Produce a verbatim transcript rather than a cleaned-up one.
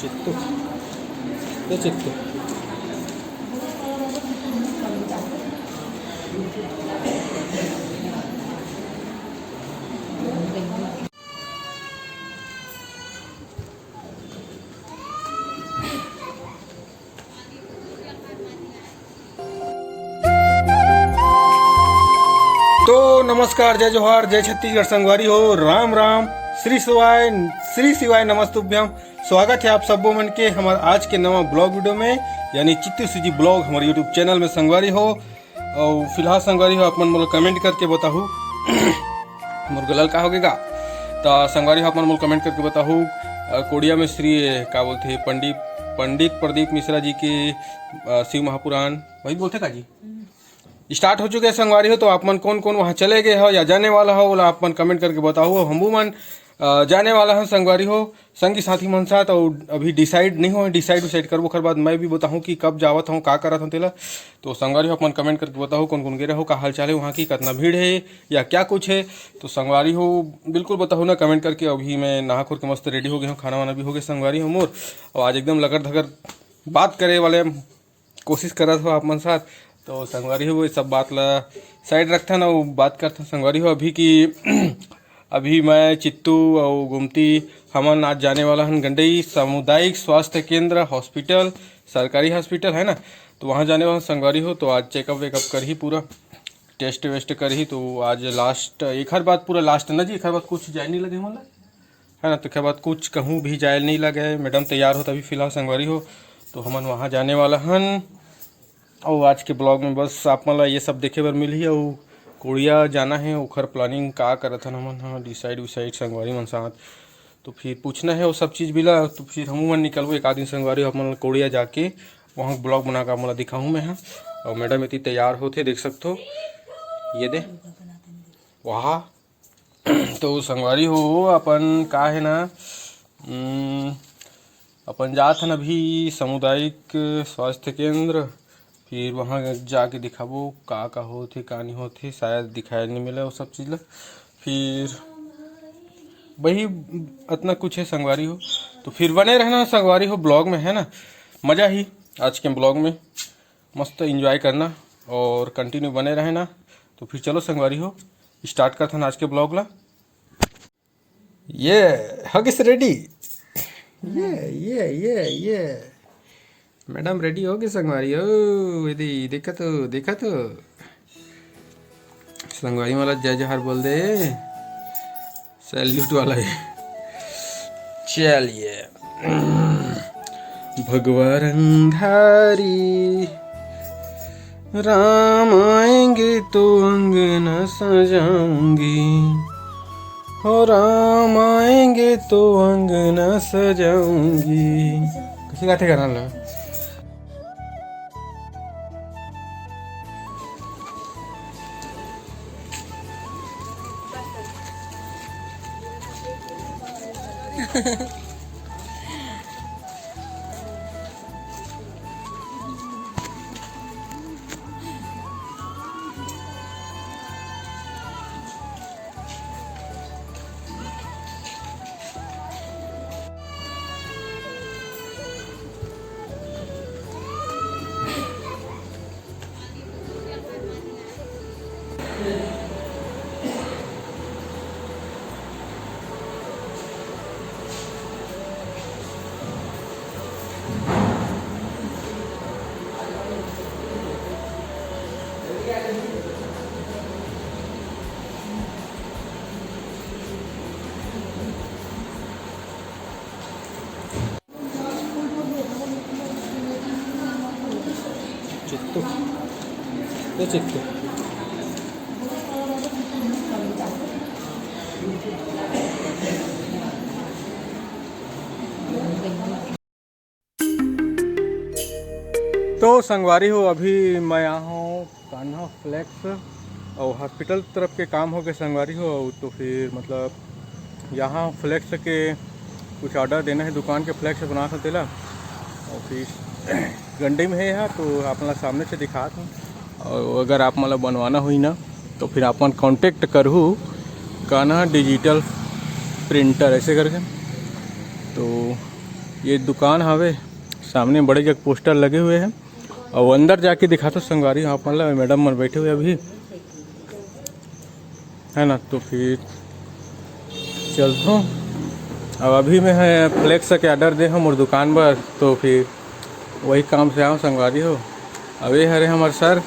चित्तू, ये चित्तू। तो नमस्कार, जय जोहार, जय छत्तीसगढ़ संगवारी हो, राम राम, श्री शिवाय, श्री शिवाय नमस्तुभ्यम। स्वागत है आप सबो मन के हमार आज के नवा ब्लॉग वीडियो में, यानी चित्तू सीजी ब्लॉग हमारे यूट्यूब चैनल में संगवारी हो। और फिलहाल संगवारी हो, आप मन मोला कमेंट करके बताहू, मोर गला ल का होगे गा। त संगवारी हो, आप मन मोला कमेंट करके बताहू, अ, कोड़िया में श्री, का बोलथे, पंडित, पंडित प्रदीप मिश्रा जी के, अ, शिव महापुराण, वही बोलथे का जी? स्टार्ट हो चुके हैं संगवारी हो। तो आप मन कौन कौन वहाँ चले गए हो या जाने वाला हो, ओला आप मन कमेंट करके बताहू। हमू मन, अ, जाने वाला हन संगवारी हो, संगी साथी मन साथ, और अभी डिसाइड नहीं हो, डिसाइड डिसाइड करबो, ओखर बाद मैं भी बताहूँ कि कब जावत हूँ, का करत हूँ तेला। तो संगवारी हो, आप मन कमेंट करके बताहू, कौन कौन गे रहो, का हाल चाल है वहाँ की, कितना भीड़ है या क्या कुछ है। तो संगवारी हो, बिल्कुल बताहू ना कमेंट करके। अभी मैं नहा खोर के मस्त रेडी हो गए हूँ, खाना वाना भी हो गए संगवारी हो मोर, और आज एकदम लगर धगर बात करे वाले कोशिश करत हो आप मन साथ। तो संगवारी हो, वो सब बात ला साइड रखथन अउ बात करथन संगवारी हो अभी कि अभी मैं, चित्तू अउ गुमती, हमन आज जाने वाला हन गंडई सामुदायिक स्वास्थ्य केंद्र हॉस्पिटल, सरकारी हॉस्पिटल है ना, तो वहाँ जाने वाला हन संगवारी हो। तो आज चेकअप वेकअप करही, पूरा टेस्ट वेस्ट करही। तो आज लास्ट, एक हर बात पूरा लास्ट ना जी, एक हर बात कुछ जाए नहीं लगे हमन ला, है ना। तो के बाद कुछ कहूँ भी जाए नहीं लगे, मैडम तैयार हो तभी फिलहाल संगवारी हो। तो हमन वहाँ जाने वाला हन। और आज के ब्लॉग में बस आप मन ला ये सब देखे बर मिलही। और कोड़िया जाना है, ओखर प्लानिंग का करत हन हमन, हाँ, डिसाइड विसाइड संगवारी मन साथ। तो फिर पूछना है वो सब चीज़ भी ला। तो फिर हमू मन निकलबो एक आध दिन संगवारी हो, आप मन ला कोड़िया जाके वहाँ ब्लॉग बना के आप मन ला दिखाहूँ मैं, हाँ। और मैडम इतनी तैयार होथे, देख सकथो, ये दे, वाह। तो संगवारी हो, अपन का है ना, उम, अपन जात हन अभी सामुदायिक स्वास्थ्य केंद्र, फिर वहाँ जाके दिखाबो का का होथे, का नहीं होथे, शायद दिखाए नहीं मिले वो सब चीज़ ला। फिर वही अतना कुछ है संगवारी हो। तो फिर बने रहना संगवारी हो ब्लॉग में, है ना, मज़ा ही आज के ब्लॉग में, मस्त एंजॉय करना और कंटिन्यू बने रहना। तो फिर चलो संगवारी हो, स्टार्ट करथन आज के ब्लॉग ला। ये हो गिस रेडी, ये ये ये ये मैडम रेडी हो गई संगवारी हो। यदि देखा तो, देखा तो संगवारी वाला जय जोहार बोल दे, सैल्यूट वाला है। चलिए, भगवा रंगधारी, राम आएंगे तो अंगना सजाऊंगी, हो राम आएंगे तो अंगना सजाऊंगी। कैसे गाते गाना लो? चित्तू, ये चित्तू। तो संगवारी हो, अभी मैं आया हूँ कान्हा फ्लेक्स और हॉस्पिटल तरफ के काम हो गए संगवारी हो। तो फिर मतलब यहाँ फ्लेक्स के कुछ ऑर्डर देना है, दुकान के फ्लेक्स बना सकते ला। और फिर गंडी में है यहाँ, तो आप लोग सामने से दिखात हूँ। और अगर आप मतलब बनवाना हुई ना, तो फिर आप मन कॉन्टेक्ट करहू कान्हा डिजिटल प्रिंटर ऐसे करके। तो ये दुकान हवे, सामने बड़े जग पोस्टर लगे हुए हैं। और अंदर जाके दिखाथों संगवारी हो आप मन ला, मैडम मन बैठे हुए अभी, है ना। तो फिर चलथों। अब अभी मैं है फ्लेक्स के ऑर्डर दे हंव मोर दुकान बर, तो फिर वही काम से आंव संगवारी हो। अब ये हरे हमर सर,